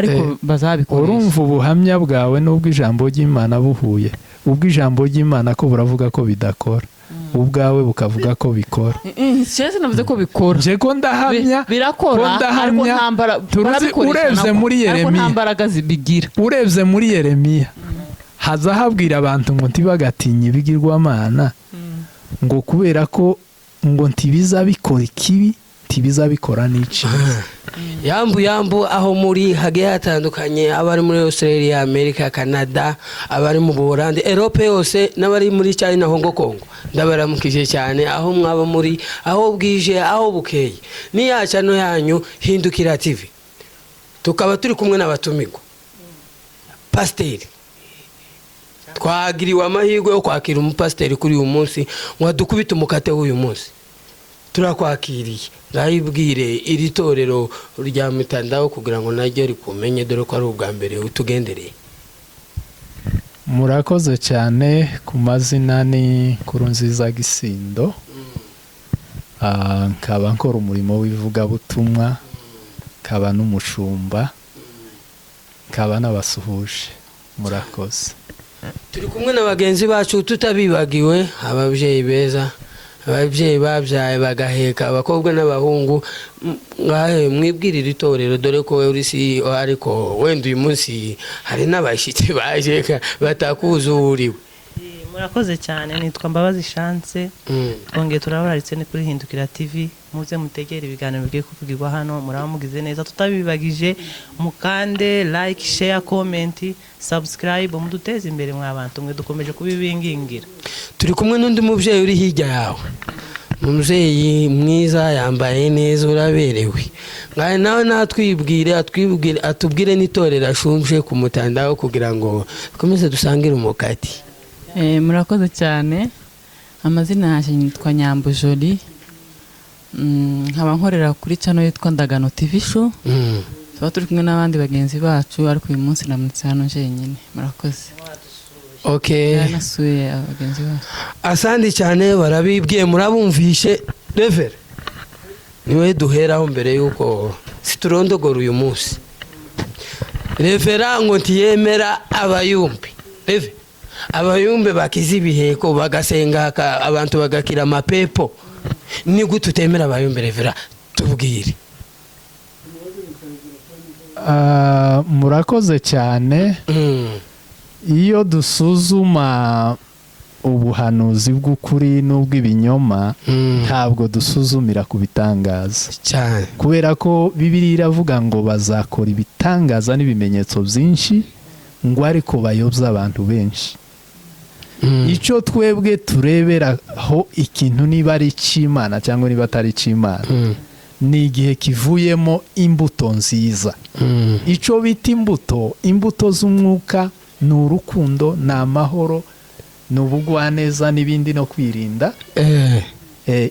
Ariko bazabikoresha. Urumva ubuhamya bwawe n'ubwo ijambo ry'Imana buhuye, ubwo ijambo ry'Imana ko buravuga ko bidakora, ubwawe bukavuga ko bikora. Njye sinavuze ko bikora. Nje ko ndahamya Birakora, ko ariko ndahamya nta mbaraga turuzi barabikoresha urebye nabo, muri ariko nta Yeremiya. mbaraga zibigira. Urebye muri Yeremiya, haza habwira abantu ngo ntibagatinye ibigirwamana, ngo kubera ko ngo ntibiza bikora ikibi, ntibiza bikora n'iciza. Yambu yambu, aho muri hagiye hatandukanye, abari muri Australia, Amerika, Canada, abari mu Buholandi, Europe yose, n'abari muri China, Hong Kong, ndabaramukije cyane aho mwaba muri, aho bwije, aho bukeye. Ni ya channel yanyu Hindukira TV, tukaba turi kumwe n'abatumirwa. Pasiteri, twagiriwe amahirwe yo kwakira umupasiteri kuri uyu munsi ngo adukubite umukate w'uyu munsi. Turakwakiriye, ngayibwire iri torero rya Mitandaho kugira ngo naryo rikumenye, dore ko ari ubwa mbere utugendereye. Murakoze cyane. Ku mazina ni Nkurunziza Gisindo. Nkaba nkora umurimo w'ivugabutumwa, nkaba n'umushumba, nkaba n'abasuhuje. Murakoze. Turi kumwe na bagenzi bacu, tutabibagiwe ababyeyi beza, ababyeyi babyaye bagaheka abakobwa n'abahungu. Ngahe mwibwirire itorero, dore ko uri si, ariko wenda uyu munsi hari n'abashyitsi baje batakuzi uwo uriwe. Murakoze cyane, nitwa Mbabazi Chance. Twongeye turabararitse, ni kuri Hindukira TV, muze mutegere ibiganiro bigiye kuvugirwa hano, muraba mugize neza. Tutabibagije, mukande like, share, comment, subscribe, muduteze imbere mwa bantu mwe, dukomeje kubibingingira. Turi kumwe n'undi mubyeyi uri hirya yawe, umubyeyi mwiza, yambaye neza, uraberewe. Ngahe nawe natwibwire, atwibwire, atubwire n'itorero ashumbye ku mutandaho kugira ngo dukomeze dusangire umukati. Murakoze cyane. Amazina yanjye nitwa Nyambo Jolie. Nkaba nkorera kuri channel yitwa Ndagano TV Show. Tuba turi kumwe n'abandi bagenzi bacu, ariko uyu munsi namutse hano jenyine. Murakoze. Nasuye abagenzi bacu. Asandi cyane, barabibwiye, murabumvishe. Revera niwe duheraho mbere y'uko siturondogora uyu munsi. Revera ngo ntiyemera abayumbe. Reve, abayumbe bakiza ibiheko, bagasenga, abantu bagakira amapepo, ni gute utemera abayumbe? Revera, tubwire. Murakoze cyane. Iyo dusuzuma ubuhanuzi bw'ukuri n'ubw'ibinyoma, ntabwo dusuzumira ku bitangaza, kubera ko Bibiliya iravuga ngo bazakora ibitangaza n'ibimenyetso byinshi, ngo ariko bayobye abantu benshi. Icyo twebwe tureberaho ikintu niba ari icy'Imana cyangwa niba atari icy'Imana, ni igihe kivuyemo imbuto nziza. Icyo bita imbuto, imbuto z'umwuka, ni urukundo, ni amahoro, ni ubugwaneza n'ibindi, no kwirinda.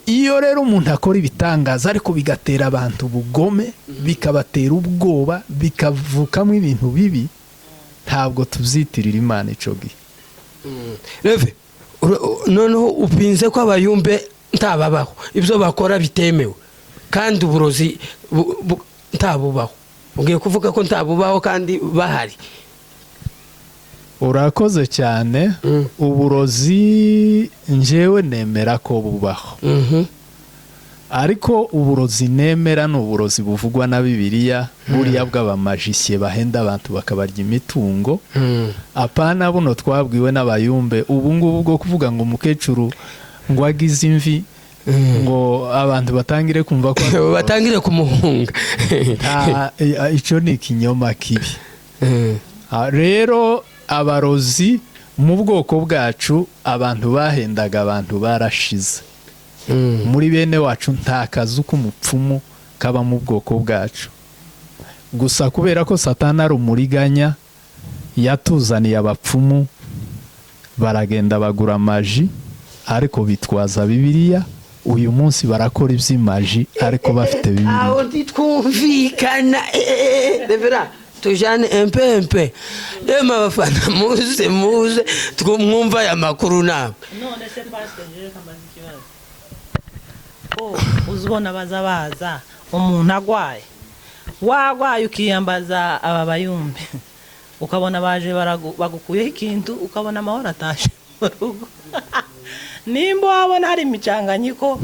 Iyo rero umuntu akora ibitangaza ariko bigatera abantu ubugome, bikabatera ubwoba, bikavukamo ibintu bibi, ntabwo tubyitirira Imana icyo gihe. Reve, noneho upinze ko abayumbe ntababaho, ibyo bakora bitemewe, kandi uburozi ntabubaho. Ugiye kuvuga ko ntabubaho kandi bahari. Urakoze cyane. Uburozi njyewe nemera ko bubaho, ariko uburozi nemera ni uburozi buvugwa na Bibiliya, buriya bw'abamajisiye bahenda abantu bakabarya imitungo, apana buno twabwiwe n'abayumbe ubu ngubu bwo kuvuga ngo umukecuru ngo agize imvi, ngo abantu batangire kumva ko batangire kumuhunga. Icyo ni ikinyoma kibi. Rero abarozi mu bwoko bwacu, abantu bahendaga abantu barashize. Muri bene wacu nta kazu k'umupfumu kaba mu bwoko bwacu. Gusa kubera ko Satani ari umuriganya, yatuzaniye abapfumu, baragenda bagura amaji ariko bitwaza Bibiliya. Uyu munsi barakora iby'imaji ariko bafite Bibiliya. Aho ntitwumvikana. Revera, tujane empe empe. Rema, abafana muze, muze twumva aya makuru namwe. None se pasiteri, njyewe kamaze ikibazo, ko uzibona baza baza umuntu agwaye. Wagwaye ukiyambaza aba bayumbe, ukabona baje bagukuyeho ikintu, ukabona amahoro atashe mu rugo. Nimba wabona hari imicanganyiko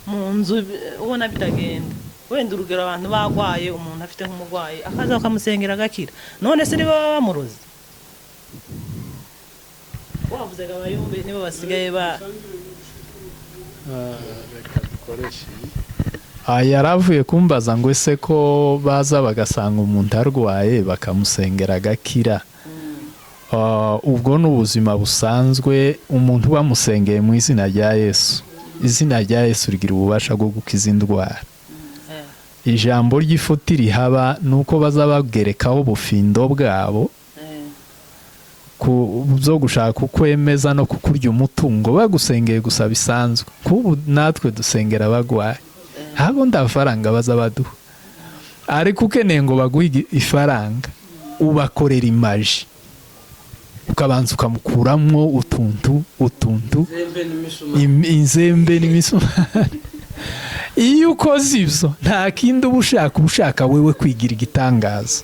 mu nzu, ubona bitagenda, wenda urugero abantu bagwaye, umuntu afite nk'umurwayi akaza bakamusengera agakira, none se niba baba bamuroze? Wavuze ngo abayumbe nibo basigaye ba Yaravuye kumbaza ngo ese ko baza bagasanga umuntu arwaye bakamusengera agakira. Ubwo ni ubuzima busanzwe, umuntu bamusengeye mu izina rya Yesu, izina rya Yesu rigira ububasha bwo gukiza indwara. Ijambo ry'ifuti rihaba ni uko baza bagerekaho ubufindo bwabo ku byo gushaka kukwemeza no kukurya umutungo, bagusengeye gusa bisanzwe. Kubu natwe dusengera abagwaye, ntabwo nta faranga baza baduha, ariko ukeneye ngo baguhe ifaranga ubakorera imaji, ukabanza ukamukuramwo utuntu utuntu, inzembe n'imisumari. Iyo ukoze ibyo nta kindi uba ushaka, uba ushaka wewe kwigira igitangaza.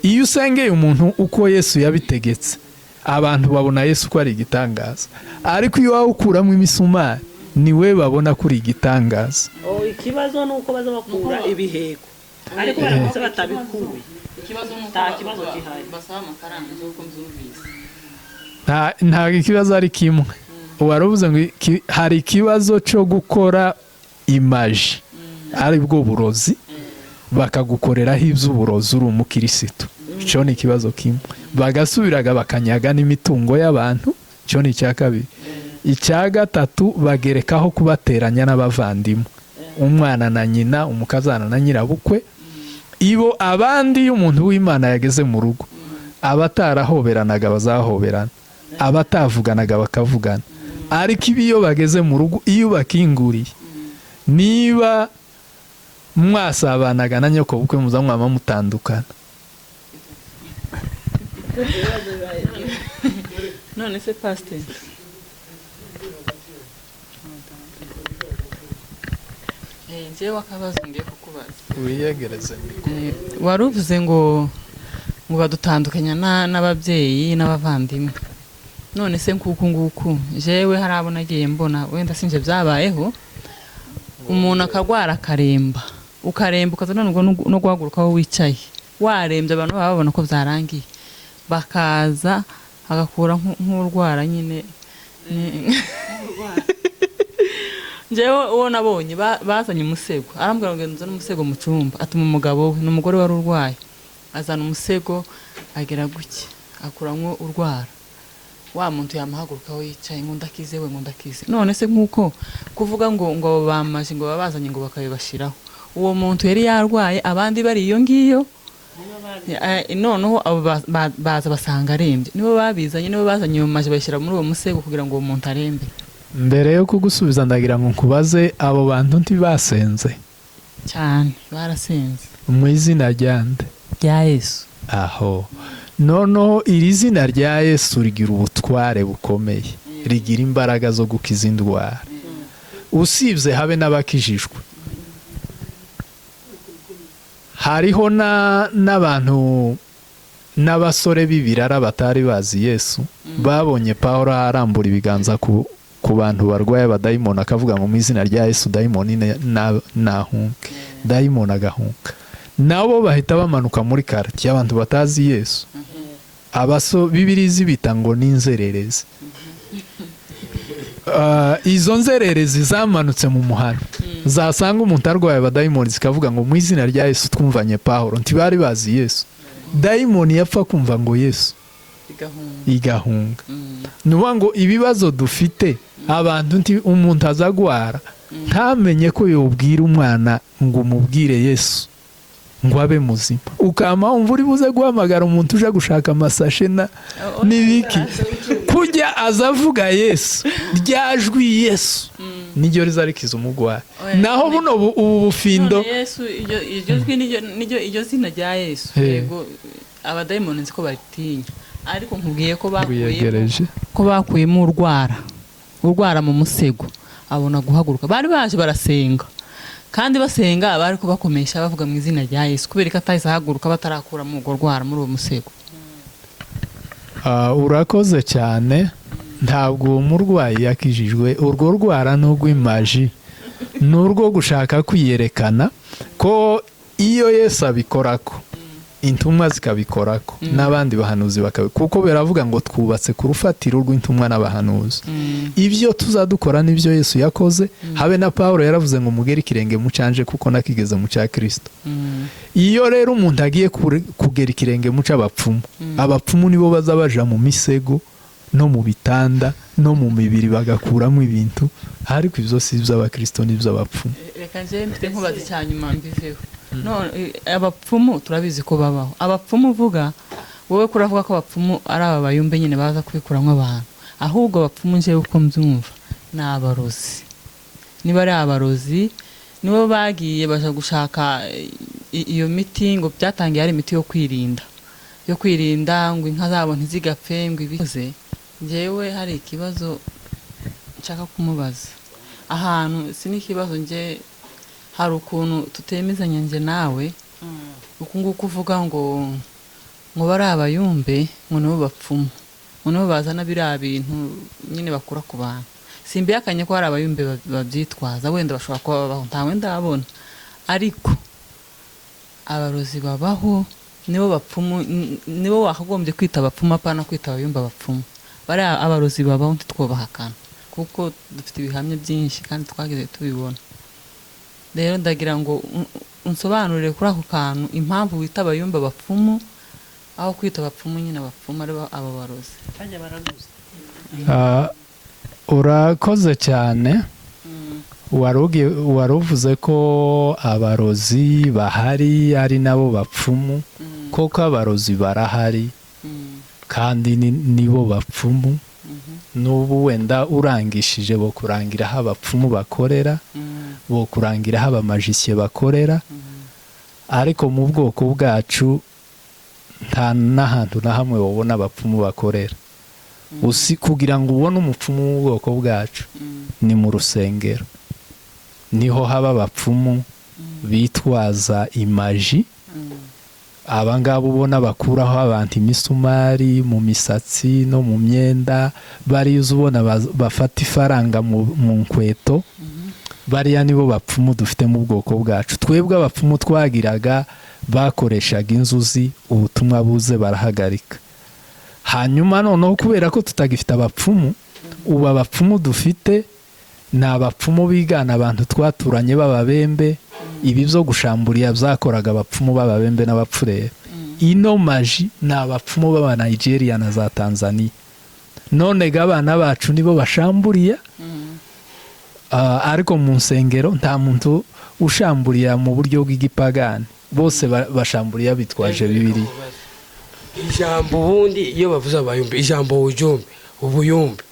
Iyo usengeye umuntu uko Yesu yabitegetse, abantu babona Yesu ko ari igitangaza, ariko iyo wawukuramo imisumari ni we babona ko uri igitangaza. Ikibazo ni uko baza bakura ibiheko, ariko baramutse batabikuye nta kibazo gihari. Nta ikibazo ari kimwe. Waravuze ngo hari ikibazo cyo gukora imaji, ari bwo burozi, bakagukoreraho iby'uburozi uri umukirisitu, cyo ni ikibazo kimwe. Bagasubiraga bakanyaga n'imitungo y'abantu, cyo ni icya kabiri. Icya gatatu, bagerekaho kubateranya n'abavandimwe, umwana na nyina, umukazana na nyirabukwe. Ibo abandi iyo umuntu w'Imana yageze mu rugo, abatarahoberanaga bazahoberana, abatavuganaga bakavugana. Ariko ibi iyo bageze mu rugo, iyo bakinguriye, niba mwasabanaga na nyoko bukwe muza mwama mutandukana. None se pastor, njyewe akabazo ngiye kukubaza. Wiyegereze mikoro. Waruvuze ngo badutandukanya n'ababyeyi n'abavandimwe. None se nkuku nguku jewe hari abo nagiye mbona, wenda sinje byabayeho, umuntu akagwara akaremba, ukaremba ukazana no guhaguruka aho wicaye warembye, abantu baba babona ko byarangiye, bakaza agakura nk'urwara nyine. Njyewe uwo nabonye bazanye umusego, arambwira ngo nzane umusego mu cyumba, atuma umugabo we, ni umugore wari urwaye, azana umusego agera guke akuramwo urwara, wa muntu yamahaguruka aho yicaye ngo ndakize we, ngo ndakize. None se nkuko kuvuga ngo ngo bamaje ngo babazanye ngo bakabibashiraho, uwo muntu yari yarwaye abandi bari iyo ngiyo, noneho abo baza basanga arembye, nibo babizanye, nibo bazanye maje bashyira muri uwo musego kugira ngo uwo muntu arembe. Mbere yo kugusubiza ndagira ngo nkubaze, abo bantu ntibasenze cyane? Barasenze mu izina rya nde? Rya Yesu. Aho noneho iri zina rya Yesu rigira ubutware bukomeye, rigira imbaraga zo gukiza indwara, usibye habe n'abakijijwe. Hariho n'abantu n'abasore b'ibirara batari bazi Yesu, babonye Pawulo arambura ibiganza ku bantu barwaye abadayimoni, akavuga ngo mu izina rya Yesu dayimoni nahunge, dayimoni agahunga. Nabo bahita bamanuka muri quartier abantu batazi Yesu. Abaso Bibiliya bita ngo ni inzererezi. Izo nzererezi zamanutse mu muhanda, zasanga umuntu arwaye abadayimoni zikavuga ngo mu izina rya Yesu twumvanye Pawulo. Ntibari bazi Yesu. Dayimoni yapfa kumva ngo Yesu igahunga. Nuvuga ngo ibibazo dufite abantu, umuntu azagwara ntamenye ko yobwira umwana ngo umubwire Yesu ngo abe muzima, ukama umva uri buze guhamagara umuntu uje gushaka amasashe n'ibiki, kujya azavuga Yesu ryajwi Yesu niryo rizarikiza umugwayi. Naho buno ubu bufindo Yesu iryo jwi niryo iryo zina rya Yesu, yego abadayimoni nzi ko batinya, ariko nkubwiye ko bakuyemo urwara mu musego abona guhaguruka. Bari baje barasenga, Kandi basenga bari kubakomesha bavuga mu izina rya Yesu, kubera ko atahise ahaguruka batarakuramo urwo rwara muri uwo musego? Urakoze cyane. Ntabwo uwo murwayi yakijijwe. Urwo rwara ni urw'imaji, ni urwo gushaka kwiyerekana ko iyo Yesu abikorako, intumwa zikabikorako, n'abandi bahanuzi bakabikora, kuko biravuga ngo twubatse ku rufatiro rw'intumwa n'abahanuzi. Ibyo tuzadukora n'ibyo Yesu yakoze. Habe na Pawulo yaravuze ngo mugere ikirenge mu canje kuko nakigeze mu cya Kristo. Iyo rero umuntu agiye kugera ikirenge mu c'abapfumu, abapfumu nibo baza baja mu misego no mu bitanda no mu mibiri bagakuramo ibintu, ariko ibyo si iby'abakristo, ni iby'abapfumu. Reka nje mfite nkubaza icya nyuma mbiveho. None abapfumu turabizi ko babaho. Abapfumu uvuga wowe ko uravuga ko abapfumu ari aba bayumbe nyine baza kubikuramo abantu, ahubwo abapfumu njewe uko mbyumva ni abarozi. Niba ari abarozi, nibo bagiye baja gushaka iyo miti, ngo byatangiye ari imiti yo kwirinda, yo kwirinda ngo inka zabo ntizigapfe, ngo ibikoze. Njyewe hari ikibazo nshaka kumubaza ahantu, si n'ikibazo nje, hari ukuntu tutemezanya nje nawe. Uku nguku uvuga ngo bari abayumbe, ngo nibo bapfumu, ngo nibo bazana biriya bintu nyine bakura ku bantu. Simbihakanye ko hari abayumbe babyitwaza, wenda bashobora kuba babaho, ntawe ndabona, ariko abarozi babaho, nibo bapfumu, nibo wakagombye kwita abapfumu, apana kwita abayumbe abapfumu. Bariya abarozi babaho ntitwobahakana, kuko dufite ibihamya byinshi kandi twagize tubibona. Rero ndagira ngo unsobanurire kuri ako kantu, impamvu wita abayumbe abapfumu aho kwita abapfumu nyine abapfumu ari abo barozi. Bajya baraguza. Urakoze cyane. Wari uvuze ko abarozi bahari ari nabo bapfumu. Koko abarozi barahari kandi nibo bapfumu. N'ubu wenda urangishije bo kurangira aho abapfumu bakorera, bo kurangira aho abamajisiye bakorera, ariko mu bwoko bwacu nta n'ahantu na hamwe wabona abapfumu bakorera. Usi kugira ngo ubone umupfumu mu bwoko bwacu ni mu rusengero, niho haba abapfumu bitwaza imaji. Aba ngaba ubona bakuraho abantu imisumari mu misatsi no mu myenda, bariya ubona bafata ifaranga mu nkweto, bariya nibo bapfumu dufite mu bwoko bwacu. Twebwe abapfumu twagiraga bakoreshaga inzuzi, ubutumwa buze barahagarika. Hanyuma noneho kubera ko tutagifite abapfumu, ubu abapfumu dufite ni abapfumu bigana abantu twaturanye b'ababembe. Ibi byo gushamburiya byakoraga abapfumu b'ababembe n'abapfurere. Ino maji ni abapfumu b'aba Nigeria na za Tanzania. None ga abana bacu nibo bashamburiya, ariko mu nsengero nta muntu ushamburiya mu buryo bw'igipagani, bose bashamburiya bitwaje Bibiliya. Ijambo ubundi iyo bavuze abayumbe, ijambo ujumbe, ubuyumbe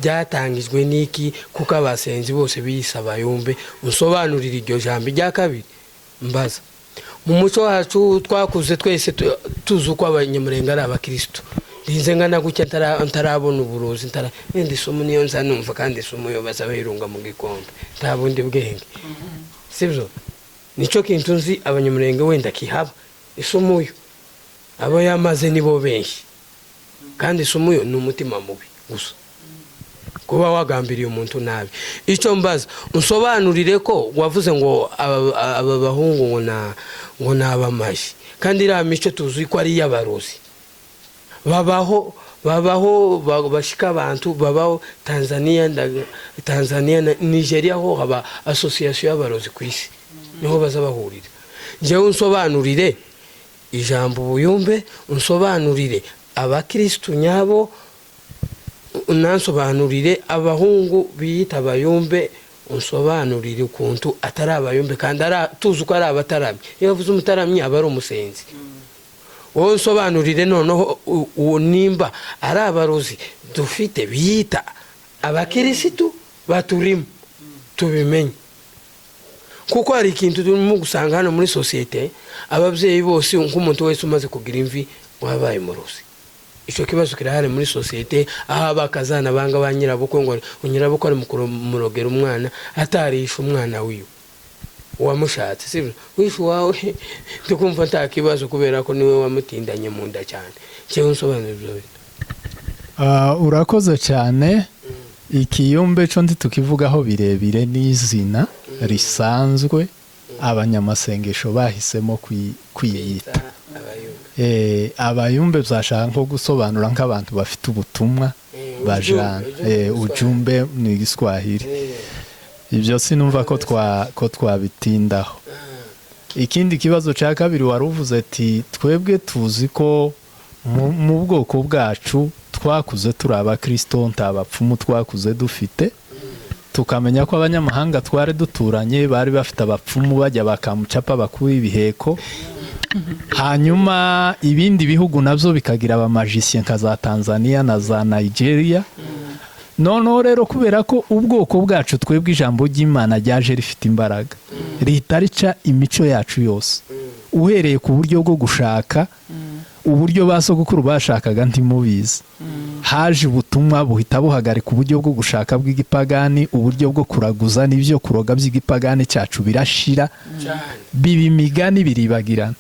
byatangijwe n'iki? Kuko abasenzi bose biyise abayumbe. Unsobanurire iryo jambo. Irya kabiri mbaza, mu muco wacu twakuze twese tuzi uko abanyamurenge ari abakristo. Ndinze ngana gutya ntarabona uburozi, wenda isomo niyo nza numva, kandi isomo yo baza bayirunga mu gikombe, nta bundi bwenge, sibyo? Nicyo kintu nzi abanyamurenge wenda kihaba, isomo yo abo yamaze nibo benshi, kandi isomo yo ni umutima mubi gusa, kuba wagambiriye umuntu nabi. Icyo mbaza, unsobanurire ko wavuze ngo aba bahungu ngo ni abamaji, kandi iriya mico tuzi ko ari iy'abarozi. Babaho, babaho, bashika abantu babaho Tanzania, Tanzania na Nigeria, ho haba association y'abarozi ku isi, niho baza bahurira. Njyewe unsobanurire ijambo ubuyumbe, unsobanurire abakristu nyabo, unansobanurire abahungu biyita abayumbe, unsobanurire ukuntu atari abayumbe kandi tuzi ko ari abataramyi. Iyo bavuze umutaramyi aba ari umusenzi. Wowe unsobanurire noneho uwo nimba ari abarozi dufite biyita abakirisitu baturimo, tubimenye. Kuko hari ikintu turimo gusanga hano muri sosiyete, ababyeyi bose nk'umuntu wese umaze kugira imvi wabaye umurozi. Icyo kibazo kirahari muri sosiyete, aho abakazana banga ba nyirabukwe, ngo nyirabukwe ari mu kumurogera umwana atarisha umwana wiwe. Wamushatse, sibyo? Wishe uwawe, ndikumva nta kibazo, kubera ko niwe wamutindanye mu nda cyane. Njyewe nsobanura ibyo bintu. Urakoze cyane. Ikiyumbe cyo ntitukivugaho birebire, n'izina risanzwe abanyamasengesho bahisemo kwiyita. Abayumbe. Abayumbe byashaka nko gusobanura nk'abantu bafite ubutumwa bajana. Ujumbe, Ujumbe ni Igiswahili. Ibyo sinumva ko twabitindaho. Ikindi kibazo cya kabiri wari uvuze ati twebwe tuzi ko mu bwoko bwacu twakuze turi abakristo, nta bapfumu twakuze dufite, tukamenya ko abanyamahanga twari duturanye bari bafite abapfumu, bajya bakamucapa bakura ibiheko, hanyuma ibindi bihugu nabyo bikagira abamagiciens nka za Tanzania na za Nigeria. Noneho rero, kubera ko ubwoko bwacu twebwe ijambo ry'Imana ryaje rifite imbaraga, rihita rica imico yacu yose, uhereye ku buryo bwo gushaka, uburyo ba sogokuru bashakaga ntimubizi. Haje ubutumwa buhita buhagarika uburyo bwo gushaka bw'igipagani, uburyo bwo kuraguza n'ibyo kuroga by'igipagani cyacu birashira, Cyane. biba imigani, biribagirana.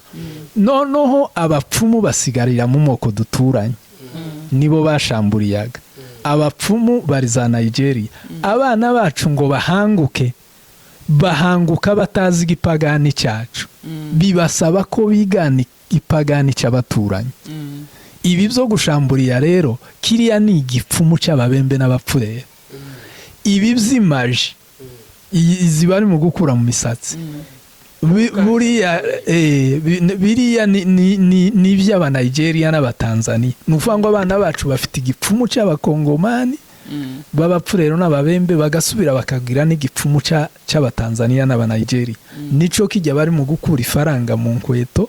Noneho abapfumu basigarira mu moko duturanye, nibo bashamburiyaga. Abapfumu bari za Nigeria. Abana bacu ngo bahanguke, bahanguka batazi igipagani cyacu, bibasaba ko bigana igipagani cy'abaturanyi. Ibi byo gushamburiya rero, kiriya ni igipfumu cy'ababembe n'abapfurere. Ibi by'imagie, izi bari mu gukura mu misatsi, buriya biriya ni iby'Abanigeria n'Abatanzania. Ni ukuvuga ngo abana bacu bafite igipfumu cy'Abakongomani b'abapfurero n'ababembe, bagasubira bakagira n'igipfumu cy'Abatanzania n'Abanigeria. Nico kijya bari mu gukura ifaranga mu nkweto,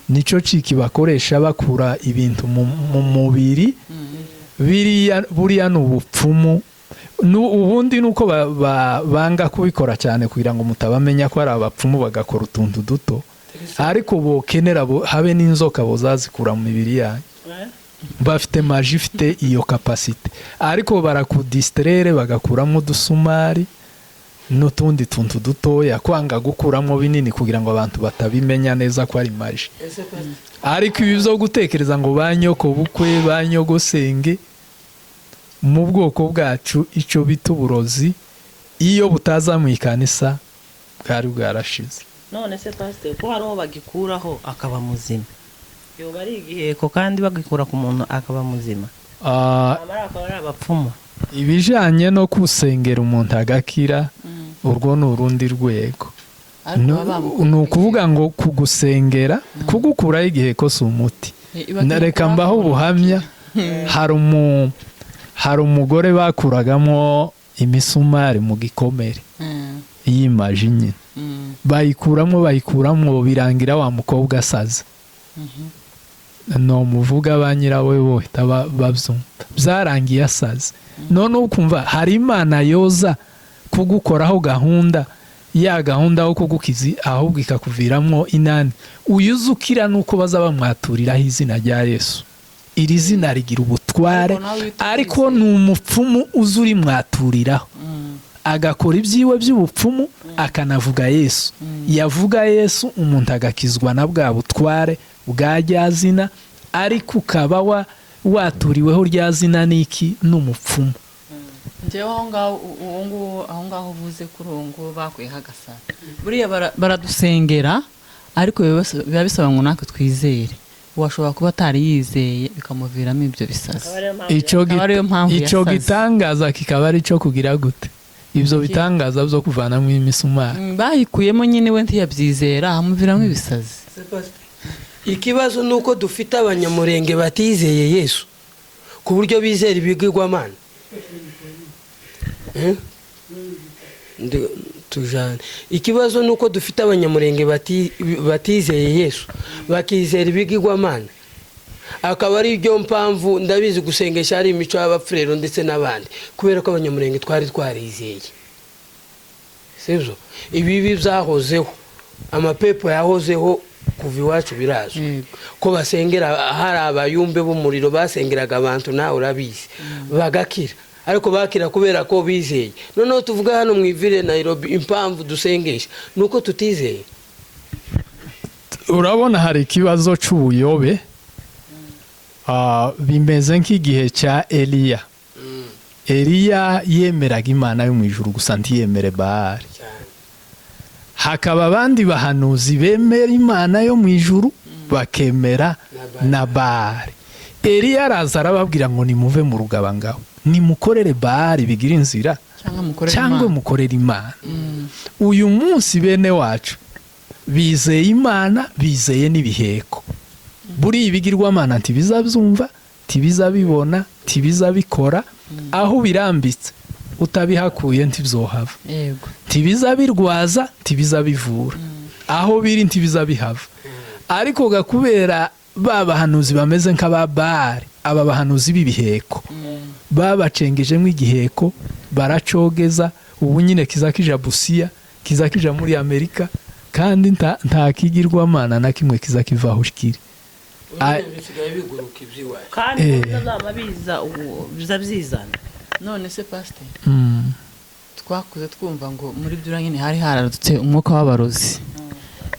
nico ciki bakoresha bakura ibintu mu mubiri. Biriya buriya ni ubupfumu. Ubundi ni uko banga kubikora cyane kugira ngo mutabamenya ko ari abapfumu, bagakora utuntu duto, ariko bokenera habe n'inzoka bozazikura mu mibiri yanyu. Bafite magie ifite iyo capacité, ariko barakudistraire bagakuramo udusumari n'utundi tuntu dutoya, kwanga gukuramo binini kugira ngo abantu batabimenya neza ko ari magie. Ese pastor, Ariko ibi byo gutekereza ngo ba nyoko bukwe, ba nyogosenge, mu bwoko bwacu icyo bita uburozi, iyo butaza mu ikanisa bwari bwarashize. None se pasiteri, ko hari uwo bagikuraho akaba muzima, yoba ari igiheko kandi bagikura ku muntu akaba muzima? Amara akaba ari abapfumu. Ibijanye no kusengera umuntu agakira, urwo ni urundi rwego. Ariko baba bamukura Ni ukuvuga ngo kugusengera, kugukuraho igiheko si umuti. Bakimukuraho Reka mbaho ubuhamya. Hari umugore bakuragamo imisumari mu gikomere y'imagie nyine. Bayikuramo, bayikuramo, birangira wa mukobwa asaze. No muvuga ba nyirawe bohita babyumva, byarangiye asaze. None ukumva hari Imana yoza kugukoraho gahunda ya gahunda yo kugukiza, ahubwo ikakuviramo inani. Uyuze ukira nuko baza bamwaturiraho izina rya Yesu. Iri zina rigira ubutware. Ariko nawe iyo Ariko ni umupfumu uza urimwaturiraho, agakora ibyiwe by'ubupfumu, akanavuga Yesu. Yavuga Yesu, umuntu agakizwa na bwa butware bwa rya zina, ariko ukaba waturiweho rya zina n'iki? N'umupfumu. Njyewe aho ngaho, uwo nguwo aho ngaho uvuze kuri uwo nguwo bakuyeho agasaro, buriya baradusengera, ariko biba bisaba ngo natwe twizere. Uwashobora kuba atari yizeye, bikamuviramo ibyo bisazi. Icyo Akaba ariyo mpamvu icyo yasaze. gitangaza kikaba ari cyo kugira gute? Ibyo bitangaza byo kuvanamo imisumari. Bayikuyemo nyine, we ntiyabyizera, hamuviramo ibisazi. Ese pastor, ikibazo ni uko dufite Abanyamurenge batizeye Yesu ku buryo bizera ibigirwamana. Eh? Tujane. Ikibazo ni uko dufite Abanyamurenge batizeye Yesu, bakizera ibigirwamana, akaba ari byo mpamvu ndabizi gusengesha hari imico y'abapfurero ndetse n'abandi, kubera ko Abanyamurenge twari twarizeye, sibyo? Ibibi byahozeho, amapepo yahozeho kuva iwacu, birazwi ko basengera, hari abayumbe b'umuriro basengeraga abantu, nawe urabizi, bagakira. Ariko bakira kubera ko bizeye. Noneho tuvuga hano mu ivire Nairobi, impamvu dusengesha nuko tutizeye. Urabona hari ikibazo c'ubuyobe, bimeze nk'igihe cya Eliya. Eliya yemeraga Imana yo mu ijuru gusa, ntiyemere Baali. Hakaba abandi bahanuzi bemera Imana yo mu ijuru bakemera na Baali. Eliya araza arababwira ngo nimuve mu rugabangabo, nimukorere Baali bigira inzira cyangwa mukorere Imana. Uyu munsi bene wacu bizeye Imana, bizeye n'ibiheko. Buri ibigirwamana ntibizabyumva, ntibizabibona, ntibizabikora, aho birambitse utabihakuye ntibyohava. Ntibizabirwaza, ntibizabivura, aho biri ntibizabihava. Ariko gakubera ba bahanuzi bameze nk'aba Baali, aba bahanuzi b'ibiheko babacengejemo igiheko baracogeza. Ubu nyine kizakija Busia, kizakija muri Amerika, kandi nta kigirwamana na kimwe kizakivaho kiri. Kandi biza byizana. None se pastor, twakuze twumva ngo muri byura nyine hari haradutse umwuka w'abarozi.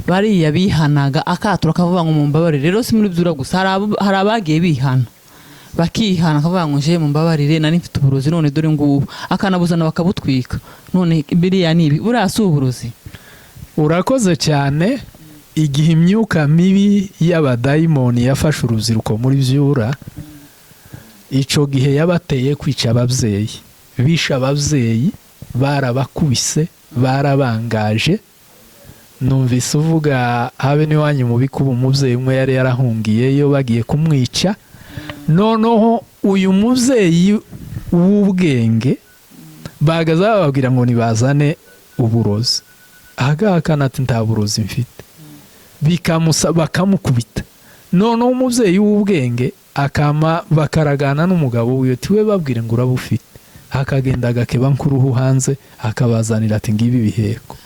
Bariya bihanaga akatura kavuga ngo mumbabarire. Rero si muri byura gusa, hari abagiye bihana bakihana akavuga ngo nje mumbabarire nari mfite uburozi none dore ngubu, akanabuzana bakabutwika. None biriya ni ibi, buriya si uburozi. Urakoze cyane. Igihe imyuka mibi y'abadayimoni yafashe urubyiruko muri byura, ico gihe yabateye kwica ababyeyi, bisha ababyeyi, barabakubise, barabangaje. Numvise uvuga habe n'iwanyu mu bikuba, umubyeyi umwe yari yarahungiyeyo bagiye kumwica. Noneho uyu mubyeyi w'ubwenge bagaza bababwira ngo nibazane uburozi, ahagahakana ati nta burozi mfite, bakamukubita. Noneho umubyeyi w'ubwenge akama bakaragana n'umugabo wiwe, tiwe babwire ngo urabufite, akagenda agakeba nk'uruhu hanze akabazanira ati ngibi biheko.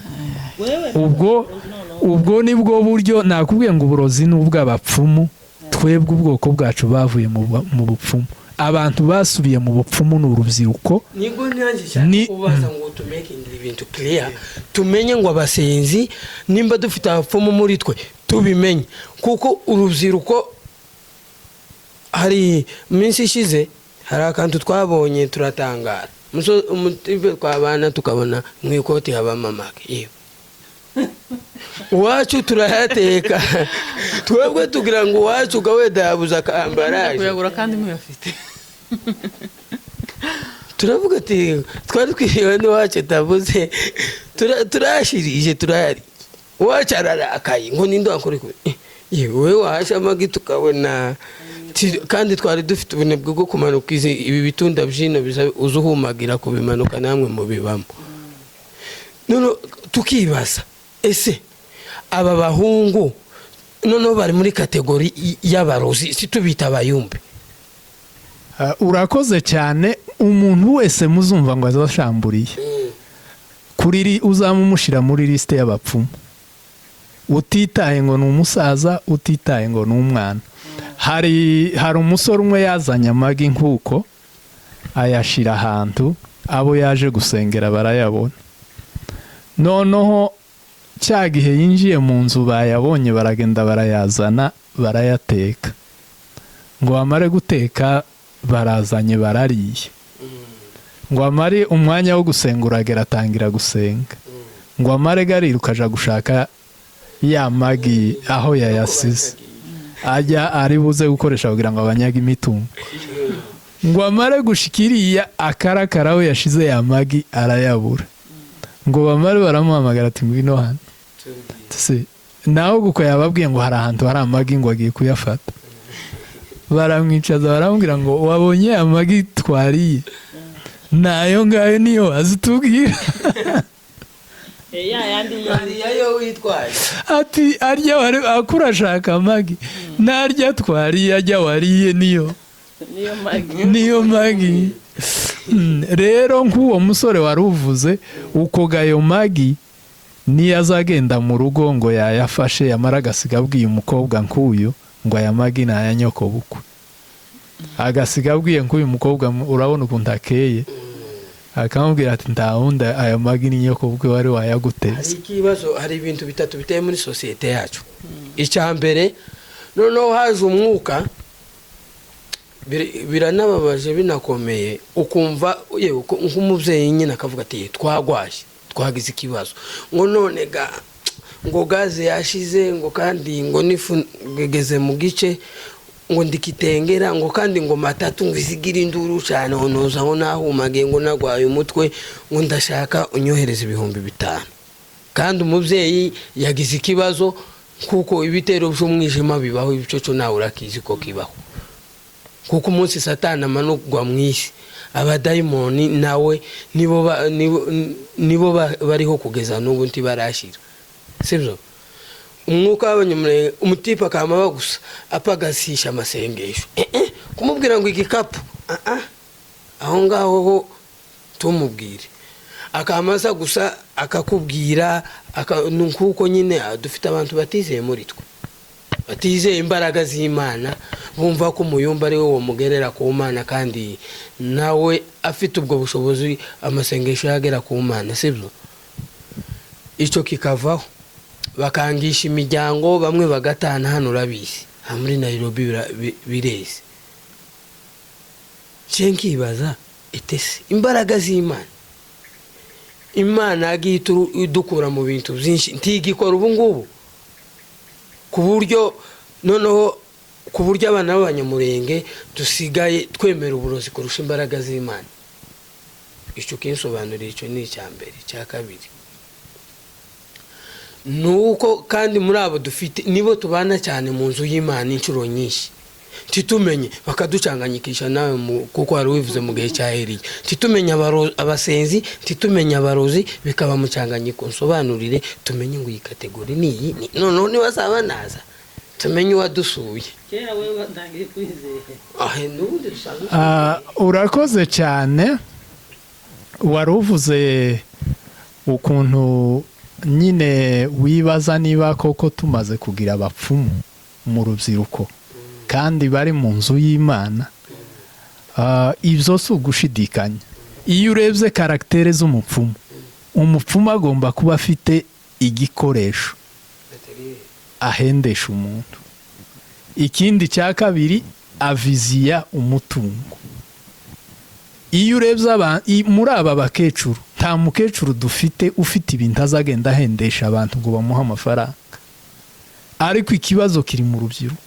Ubwo nibwo buryo nakubwiye ngo uburozi n'ubw'abapfumu. Twebwe ubwoko bwacu bavuye mu bupfumu, abantu basubiye mu bupfumu ni urubyiruko. Nibwo nanjye cyane ubaza ngo tumaking ibintu clear, tumenye ngo abasenzi nimba dufite abapfumu muri twe tubimenye, kuko urubyiruko hari minsi ishize hari akantu twabonye turatangara. Umutipe twabana tukabona mu ikoti habamo amagi, yewe uwacu turayateka twebwe tugira ngo uwacu gaweda yabuze akambaraje kuyagura kandi muyafite. Turavuga ati twari twiriwe n'iwacu tabuze, turashirije turayari, uwacu ararakaye ngo ninde wakora yewe wahasha amagi tukabona. Kandi twari dufite ubunebwe bwo kumanuka ibi bitunda byino uzuhumagira kubimanuka namwe mubibamo. None tukibaza ese aba bahungu noneho bari muri kategori y'abarozi, si tubita abayumbe? Urakoze cyane. Umuntu wese muzumva ngo azashamburiye kuri uzamumushira muri liste y'abapfumu, utitaye ngo ni umusaza, utitaye ngo ni umwana. Hari umusore umwe yazanye amagi nkuko ayashira ahantu abo yaje gusengera barayabona. Noneho cya gihe yinjiye mu nzu bayabonye baragenda barayazana barayateka, ngo bamare guteka barazanye barariye, ngo amare umwanya wo gusenga uragera atangira gusenga, ngo amare gariruka aja gushaka ya magi aho yayasize ajya ari buze gukoresha kugira ngo abanyage imitungo, ngo amare gushikiriya akarakara aho yashize ya magi arayabura, ngo bamare baramuhamagara ati ngwino hano. Se naho guko yababwiye ngo hari ahantu hari amagi ngo agiye kuyafata, baramwicaza baramubwira ngo wabonye amagi twariye nayo ngayo niyo azitubwira. Ati arya wari akurashaka amagi narya twariye ajya wariye niyo niyo magi. Rero nk'uwo musore wari uvuze uko gayo magi niyo azagenda mu rugo ngo yayafashe yamara agasiga abwiye umukobwa nk'uyu ngo aya magi ni aya nyokobukwe. Agasiga abwiye nk'uyu mukobwa, urabona ukuntu akeye, akamubwira ati: "Nta wundi, ayo magi ni nyoko bwe wari Hari wayaguteze." ikibazo, hari ibintu bitatu biteye muri sosiyete yacu. Icya mbere, noneho haje umwuka, biranababaje, binakomeye, ukumva yewe nk'umubyeyi nyine akavuga ati: "Twagwaje, twagize ikibazo," ngo none ga ngo gaze yashize, ngo kandi ngo n'ifu igeze mu gice, ngo ndikitengera, ngo kandi ngo matatu ngo izigira induru cyane, ngo noza ngo nahumagiye, ngo nagwaye umutwe, ngo ndashaka unyohereza 5000. Kandi umubyeyi yagize ikibazo, kuko ibitero by'umwijima bibaho, ibicoco nawe urakizi ko kibaho, kuko umunsi Satani amanurwa mu isi, abadayimoni nawe nibo bariho kugeza n'ubu, ntibarashira, sibyo? Umwuka w'abanyamurenge, umutipe akama gusa apagasisha amasengesho, kumubwira ngo igikapu, ah, ah, aho ngaho ho tumubwire, akamaza gusa akakubwira ni kuko nyine dufite abantu batizeye muri twe, batizeye imbaraga z'Imana, bumva ko umuyumba ari we wamugerera ku Mana, kandi nawe afite ubwo bushobozi, amasengesho yagera ku Mana, sibyo? Icyo kikavaho, bakangisha imiryango, bamwe bagatana. Hano urabizi, aha muri Nairobi bireze. Nce nkibaza etese imbaraga z'Imana, Imana yagiye idukura mu bintu byinshi, ntigikora ubu ngubu, ku buryo noneho, ku buryo abana b'abanyamurenge dusigaye twemera uburozi kurusha imbaraga z'Imana? Icyo kinsobanurira, icyo ni icya mbere. Icya kabiri ni uko kandi muri abo dufite nibo tubana cyane mu nzu y'Imana inshuro nyinshi, ntitumenye, bakaducanganyikisha nawe kuko wari wivuze mu gihe cya Eliya, ntitumenye abasenzi, ntitumenye abarozi, bikaba mucanganyiko. Nsobanurire tumenye ngo iyi catégorie ni iyi, noneho niba naza tumenye uwadusuye. Kera wewe watangiye kwizera. Ah, n'ubundi dusanzwe. Ah, urakoze cyane. Wari uvuze ukuntu nyine wibaza niba koko tumaze kugira abapfumu mu rubyiruko kandi bari mu nzu y'Imana. Ibyo si ugushidikanya. Iyo urebye caractère z'umupfumu, umupfumu agomba kuba afite igikoresho ahendesha umuntu. Ikindi cya kabiri, aviziya umutungo. Iyo urebye muri aba bakecuru, nta mukecuru dufite ufite ibintu azagenda ahendesha abantu ngo bamuhe amafaranga. Ariko ikibazo kiri mu rubyiruko.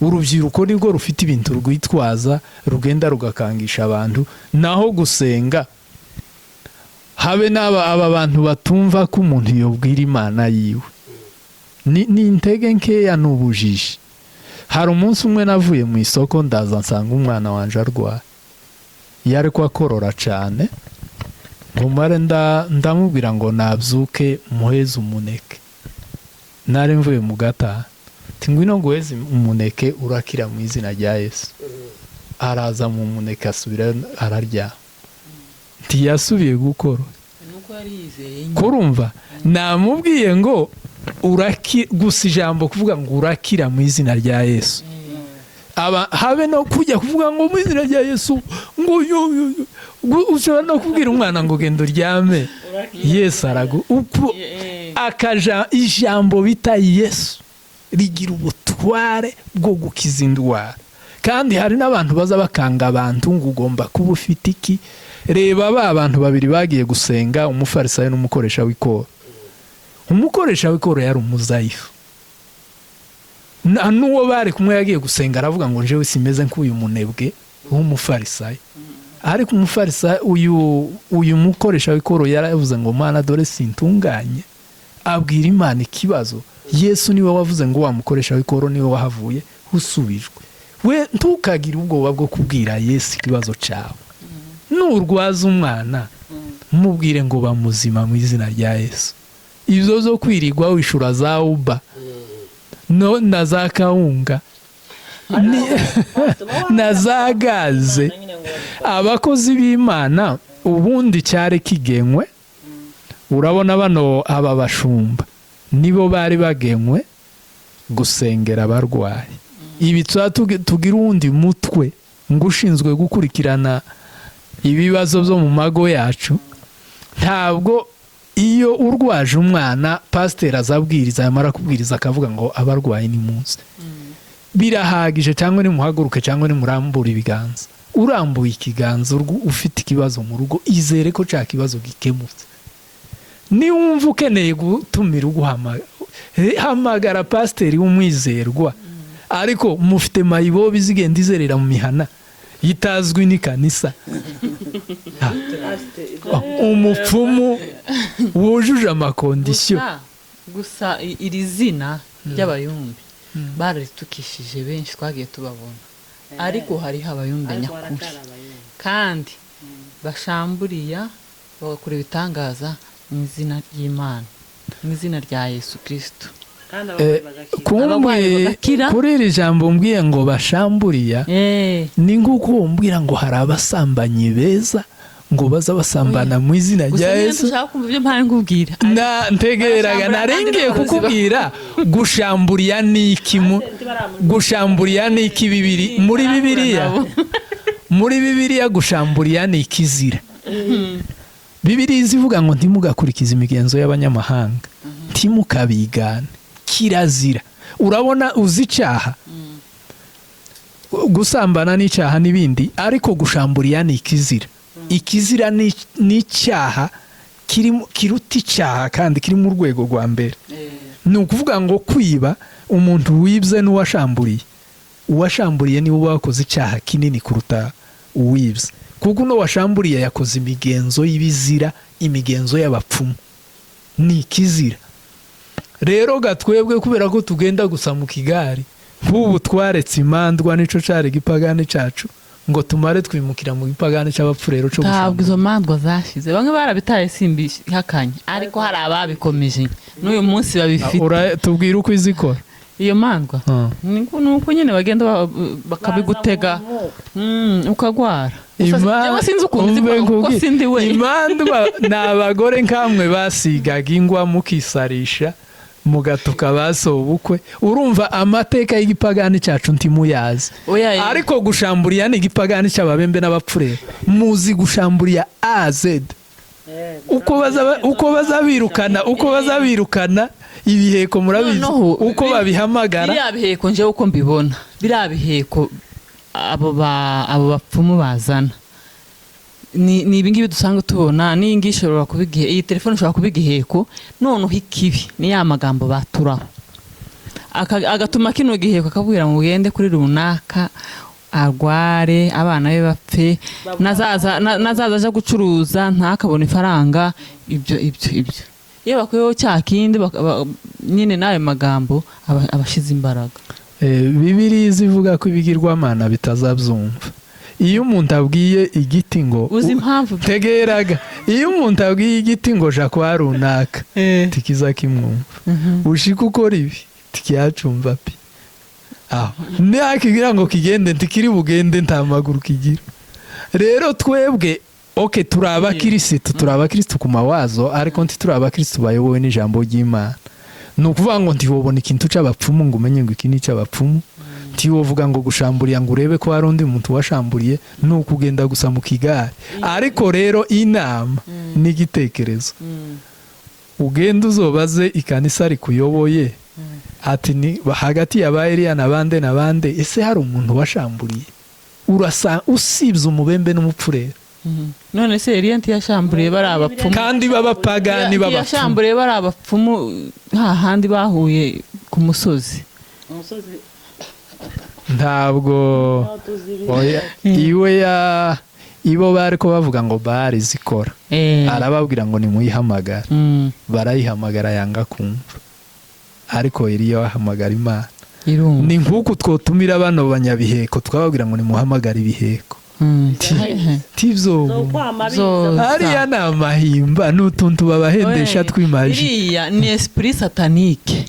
Urubyiruko nirwo rufite ibintu rwitwaza, rugenda rugakangisha abantu. Naho gusenga, habe n'aba aba bantu batumva ko umuntu yobwira Imana yiwe, ni intege nkeya, ni ubujiji. Hari umunsi umwe navuye mu isoko, ndaza nsanga umwana wanjye arwaye, yari ko akorora cyane, ngo mare ndamubwira ngo nabyuke muheze umuneke. Nari mvuye mu gataha, ati: "Ngwino nguheze umuneke, urakira mu izina rya Yesu." Araza mu muneke, asubira araryama, ntiyasubiye gukora. Nuko yari yizeye nyine. Kurumva namubwiye ngo uraki gusa, ijambo kuvuga ngo urakira mu izina rya Yesu, aba habe no kujya kuvuga ngo mu izina rya Yesu, ngo yo yo yo. Ushobora no kubwira umwana ngo genda uryame, Yesu aragu uko akaja. Ijambo bita Yesu rigira ubutware bwo gukiza indwara. Kandi hari n'abantu baza bakanga abantu ngo ugomba kuba ufite iki. Reba ba bantu babiri bagiye gusenga, umufarisayo n'umukoresha w'ikoro. Umukoresha w'ikoro yari umuzayifu. N'uwo bari kumwe yagiye gusenga aravuga ngo njyewe simeze nk'uyu munebwe w'umufarisayo. Ariko umufarisayo, uyu mukoresha w'ikoro yaravuze ngo: "Mana, dore sintunganye." Abwira Imana ikibazo. Yesu niwe wavuze ngo wa mukoresha w'ikoro niwe wahavuye usubijwe. We ntukagire ubwoba bwo kubwira Yesu ikibazo cyawe. Nurwaza umwana, mubwire ngo bamuzima mu izina rya Yesu. Ibyo zo kwirirwa wishura za Uber no na za kawunga na za gaze, abakozi b'Imana ubundi cyari kigenywe. Urabona bano aba bashumba nibo bari bagenywe gusengera abarwayi. Ibi tuba tugira uwundi mutwe. Ngo ushinzwe gukurikirana ibibazo byo mu mago yacu. Ntabwo iyo urwaje umwana, pasiteri azabwiriza, yamara kubwiriza akavuga ngo abarwayi ni munsi, birahagije, cyangwa nimuhaguruke, cyangwa nimurambure ibiganza. Urambuye ikiganza ufite ikibazo mu rugo, izere ko cya kibazo gikemutse. Niwumva ukeneye gutumira, uguhamagara, hamagara pasiteri w'umwizerwa. Ariko mufite mayibobi zigenda izerera mu mihana itazwi n'ikanisa, umupfumu wujuje ama conditions. Gusa iri zina ry'abayumbi bararitukishije benshi, twagiye tubabona, ariko hariho abayumbi nyakuri kandi bashamburiya, bagakora ibitangaza mu izina ry'Imana, mu izina rya Yesu Kirisito. Kumbwiye kuri iri jambo mbwiye ngo bashamburiya, ni nk'uko umbwira ngo hari abasambanyi beza, ngo baza basambana mu izina rya Yesu. Ntegeraga narengeye kukubwira gushamburiya ni iki. Gushamburiya ni iki? Bibiri muri Bibiliya, muri Bibiliya gushamburiya ni ikizira. Bibiliya izivuga ngo ntimugakurikize imigenzo y'abanyamahanga, ntimukabigane, kirazira. Urabona, uzi icyaha, gusambana n'icyaha n'ibindi, ariko gushamburiya ni ikizira. Ikizira ni icyaha kiruta icyaha kandi kiri mu rwego rwa mbere. Ni ukuvuga ngo kwiba, umuntu wibye n'uwashamburiye, uwashamburiye niwe uba wakoze icyaha kinini kuruta uwibye, kuko uno washamburiye yakoze imigenzo y'ibizira, imigenzo y'abapfumu, ni ikizira. Rero gatwebwe, kubera ko tugenda gusa mu kigari, nk'ubu twaretse imandwa, nico cari igipagani cacu, ngo tumare twimukira mu gipagani c'abapfu rero co. Ntabwo izo mandwa zashize, bamwe barabitaye, simbihakanye, ariko hari ababikomeje n'uyu munsi babifite. Tubwire uko izikora. Iyo mandwa ni uko nyine bagenda bakabigutega, ukagwara. Sinzi ukuntu izikora kuko sindi we. Imandwa ni abagore nkamwe basigaga ingwa, mukisarisha, mugatuka basobukwe. Urumva, amateka y'igipagani cyacu ntimuyazi, ariko gushamburiya ni igipagani cy'ababembe n'abapfurere. Muzi gushamburiya az uko baza birukana ibiheko, murabizi uko babihamagara. Biriya biheko, njyewe uko mbibona, biriya biheko abo bapfumu bazana ni ibingibi dusanga tubona. N'iyi ngiyi ishobora kuba igihe, iyi telefone ishobora kuba igiheko. Noneho ikibi ni ya magambo baturaho, agatuma kino giheko, akabwira ngo ugende kuri runaka arware, abana be bapfe, nazaza aje gucuruza ntakabone ifaranga. Ibyo iyo bakuyeho cya kindi, nyine n'ayo magambo aba ashize imbaraga. Bibiliya ivuga ko ibigirwamana bitazabyumva. Iyo umuntu abwiye igiti ngo Uzi impamvu? Tegeraga, iyo umuntu abwiye igiti ngo ja kwa runaka, tikiza kimwumva. Ushika ukora ibi, tikiyacumva pi. Aho ntiyakigira ngo kigende, ntikiri bugende, nta maguru kigira. Rero twebwe, okay, turi abakirisitu, turi abakirisitu ku mawazo, ariko ntituri abakirisitu bayobowe n'ijambo ry'Imana. Ni ukuvuga ngo ntiwobona ikintu c'abapfumu ngo umenye ngo iki ni icy'abapfumu, ntiwovuga ngo gushamburiya ngo urebe ko hari undi muntu washamburiye. Ni ukugenda gusa mu kigare. Ariko rero inama n'igitekerezo, ugenda uzobaze ikanisa rikuyoboye ati ni hagati ya ba Eliya na bande na bande, ese hari umuntu washamburiye? Urasa usibye umubembe n'umupfurera. None se Eliya ntiyashamburiye bari abapfumu? Kandi b'abapagani, b'abapfumu. Ntiyashamburiye bari abapfumu hahandi bahuye ku musozi? Ntabwo, oya, iwe ya ibo bari ko bavuga ngo Bari zikora, arababwira ngo nimuyihamagara. Barayihamagara, yanga kumva. Ariko Eliya ahamagara Imana. Irumva. Ni nk'uku twotumira bano banyabiheko, twababwira ngo nimuhamagare ibiheko, tibyo. Zoza. Ariya ni amahimba, ni utuntu babahendesha twimaji. Iriya ni esprit satanique,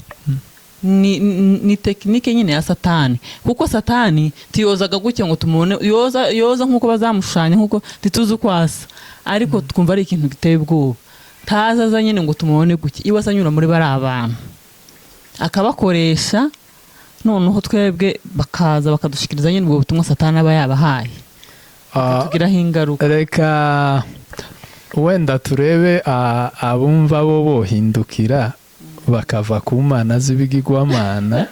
ni technique nyine ya Satani, kuko Satani tiyozaga gutya ngo tumubone. Yoza yoza nk'uko bazamushushanya, nk'uko ntituzi uko asa, ariko twumva ari ikintu giteye ubwoba. Taza aza nyine ngo tumubone gutya, iwe asa anyura muri bari abantu akabakoresha. Noneho twebwe bakaza bakadushikiriza nyine ubwo butumwa Satani aba yabahaye, tugiraho ingaruka. Reka wenda turebe abumva bo bohindukira bakava ku mana z'ibigirwamana.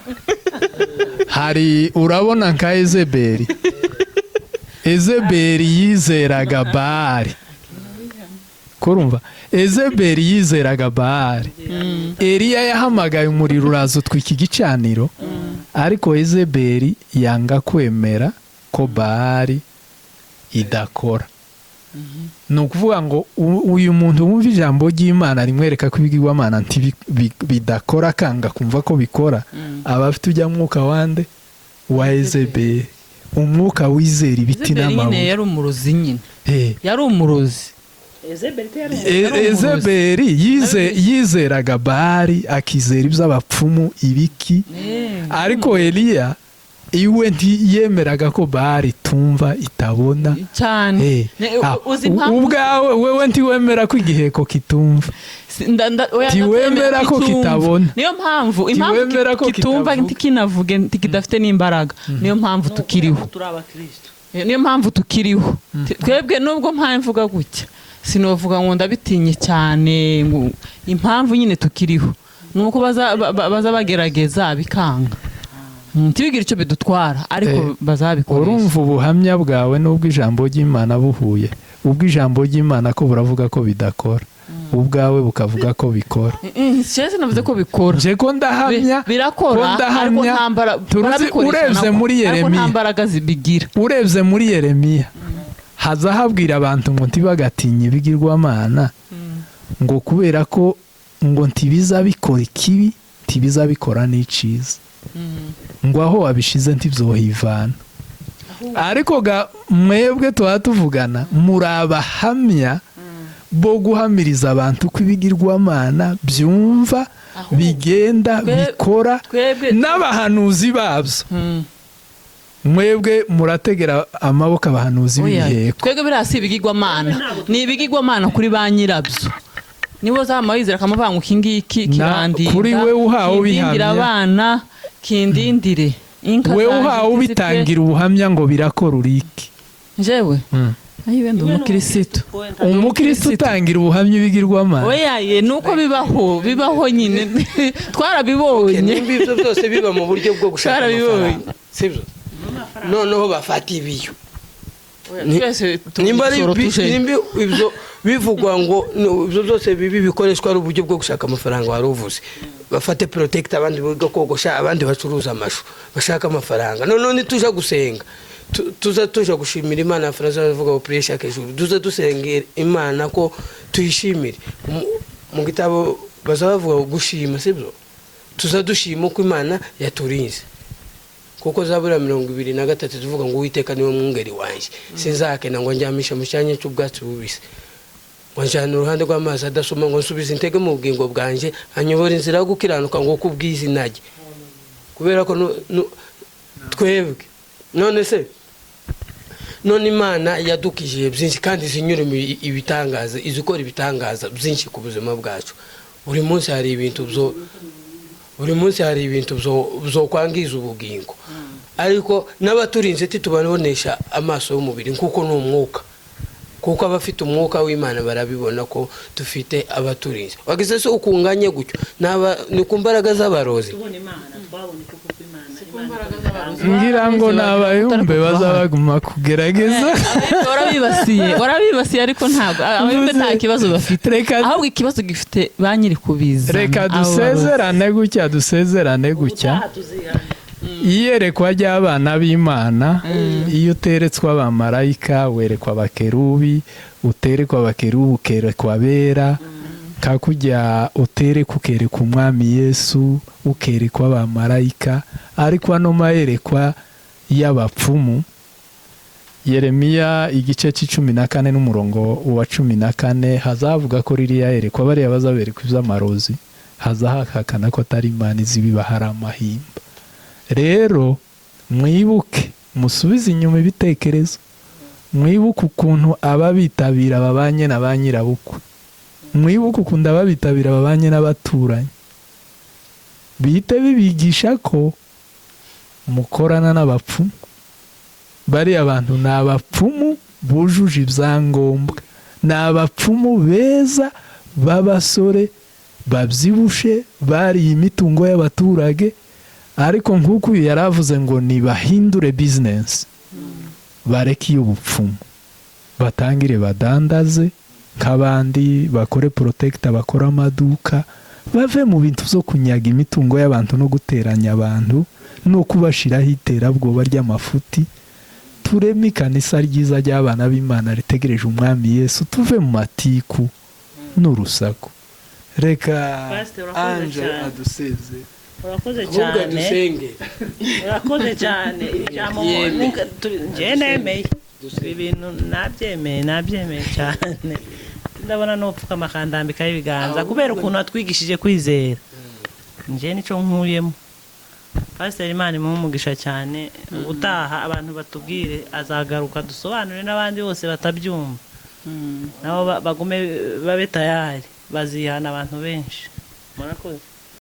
Hari urabona nka Ezeberi. Ezeberi yizeraga Baali. Kurumva Ezeberi yizeraga Baali. Eliya yahamagaye umuriro uraza utwika igicaniro, ariko Ezeberi yanga kwemera ko Baali idakora. Ni ukuvuga ngo uyu muntu wumva ijambo ry'Imana rimwereka ko ibigirwamana bidakora, akanga kumva ko bikora, aba afite ujya mwuka wande wa Ezeberi, umwuka wizera ibiti n'amabuye. Yari umurozi nyine, yari umurozi. Ezeberi yizeraga Baali, akizera iby'abapfumu ibiki, ariko Eliya iwe ntiyemeraga ko Baali itumva itabona cyane. Ubwawe wewe ntiwemera ko igiheko kitumva, ntiwemera ko kitabona. Niyo mpamvu impamvu kitumva ntikinavuge kidafite n'imbaraga, niyo mpamvu tukiriho, niyo mpamvu tukiriho twebwe. Nubwo mpamvuga gutya sinovuga ngo ndabitinye cyane, impamvu nyine tukiriho nuko baza bagerageza bikanga, ntibigire icyo bidutwara, ariko bazabikoresha. Urumva ubuhamya bwawe n'ubwo ijambo ry'Imana buhuye, ubwo ijambo ry'Imana ko buravuga ko bidakora, ubwawe bukavuga ko bikora. Sese navuze ko bikora, nje ko ndahamya birakora, ariko ntambara urebye muri Yeremiya, nta mbaraga zibigira. Urebye muri Yeremiya haza habwira abantu ngo ntibagatinye ibigirwamana, ngo kubera ko ngo ntibiza bikora ikibi, ntibiza bikora n'iciza, ngo aho wabishize ntibyohivana. Ariko mwebwe tuba tuvugana muri abahamya bo guhamiriza abantu ko ibigirwamana byumva, bigenda, bikora, n'abahanuzi babyo. Mwebwe murategera amaboko abahanuzi b'ibiheko. Twebwe biriya si ibigirwamana, ni ibigirwamana kuri ba nyirabyo. Nibo zamayizera akamuvanga iki ngiki kirandinda kuri we uhawe ubihamya abana kindindire we uhawe ubitangira ubuhamya ngo birakora uriki. Njewe ayi wenda umukristo, umukristo utangira ubuhamya ibigirwamana. Oya ye nuko bibaho, bibaho nyine twarabibonye. Nimba ibyo byose biba mu buryo bwo gushaka amafaranga, sibyo? Noneho bafata ibiyo nimba ibyo bivugwa ngo ibyo byose bibi bikoreshwa ari uburyo bwo gushaka amafaranga wari uvuze, bafate protect abandi biga kogosha, abandi bacuruza amashu bashaka amafaranga. Noneho nituja gusenga tuza tuja gushimira Imana, Francois avuga operation kejuru, tuza dusengera Imana ko tuyishimire. Mu gitabo bazavuga gushima, sibyo? Tuza dushima ko Imana yaturinze, kuko Zaburi 23 tuvuga ngo Uwiteka niwe mwungeri wanjye, sinzakena ngo njyamishe mu cyanya cy'ubwatsi bubisi, ngo njyane uruhande rw'amazi adasoma, ngo nsubize intege mu bugingo bwanjye, anyobora inzira yo gukiranuka ngo kubw'izina rye. Kubera ko twebwe none se none Imana yadukije byinshi kandi zinyure ibitangaza, izikora ibitangaza byinshi ku buzima bwacu. Buri munsi hari ibintu byo, buri munsi hari ibintu byo kwangiza ubugingo, ariko n'abaturinze titubabonesha amaso y'umubiri kuko ni umwuka, kuko abafite umwuka w'Imana barabibona ko dufite abaturinze. Wagize se ukunganye gutyo naba ni ku mbaraga z'abarozi. Ngira ngo n'abayumbe bazabaguma kugerageza. Warabibasiye, warabibasiye, ariko ntabwo abayumbe nta kibazo bafite, ahubwo ikibazo gifite ba nyiri kubiza. Reka dusezerane gutya, dusezerane gutya. Iyerekwa ry'abana b'Imana, iyo uteretswe abamarayika werekwa abakerubi, uterekwa abakerubi ukerekwa abera, kakujya utereka ukerekwa umwami Yesu, ukerekwa abamarayika. Ariko ano mayerekwa y'abapfumu, Yeremiya igice c'14 n'umurongo wa 14 hazavuga ko ririya yerekwa bariya bazaberekwa iby'amarozi, hazahakana ko atari Imana izibiba, hari amahimba. Rero mwibuke, musubize inyuma ibitekerezo, mwibuke ukuntu ababitabira babanye na ba nyirabukwe, mwibuke ukuntu ababitabira babanye n'abaturanyi, bihite bibigisha ko Mukorana n'abapfumu. Bariya bantu ni abapfumu bujuje ibyangombwa, ni abapfumu beza b'abasore babyibushe, bariye imitungo y'abaturage. Ariko nk'uko uyu yari avuze ngo nibahindure bizinesi, bareke iy'ubupfumu, batangire badandaze nk'abandi, bakore protector, bakore amaduka, bave mu bintu byo kunyaga imitungo y'abantu no guteranya abantu no kubashiraho iterabwoba ry'amafuti. Tureme ikanisa ryiza ry'abana b'Imana ritegereje umwami Yesu, tuve mu matiku n'urusaku. Reka Pastor, urakoze Ange cyane. aduseze. Urakoze Ahubwo cyane. dusenge. Urakoze cyane. Ijambo Yemeye. Njye nemeye ibi bintu, nabyemeye cyane. Ndabona n'upfukama akandambikaho ibiganza kubera ukuntu watwigishije kwizera. Njye nicyo nkuyemo. Pasiteri, Imana imuhe umugisha cyane. Ubutaha abantu batubwire, azagaruka dusobanure n'abandi bose batabyumva, nabo bagume babe tayari, bazihana abantu benshi. Murakoze.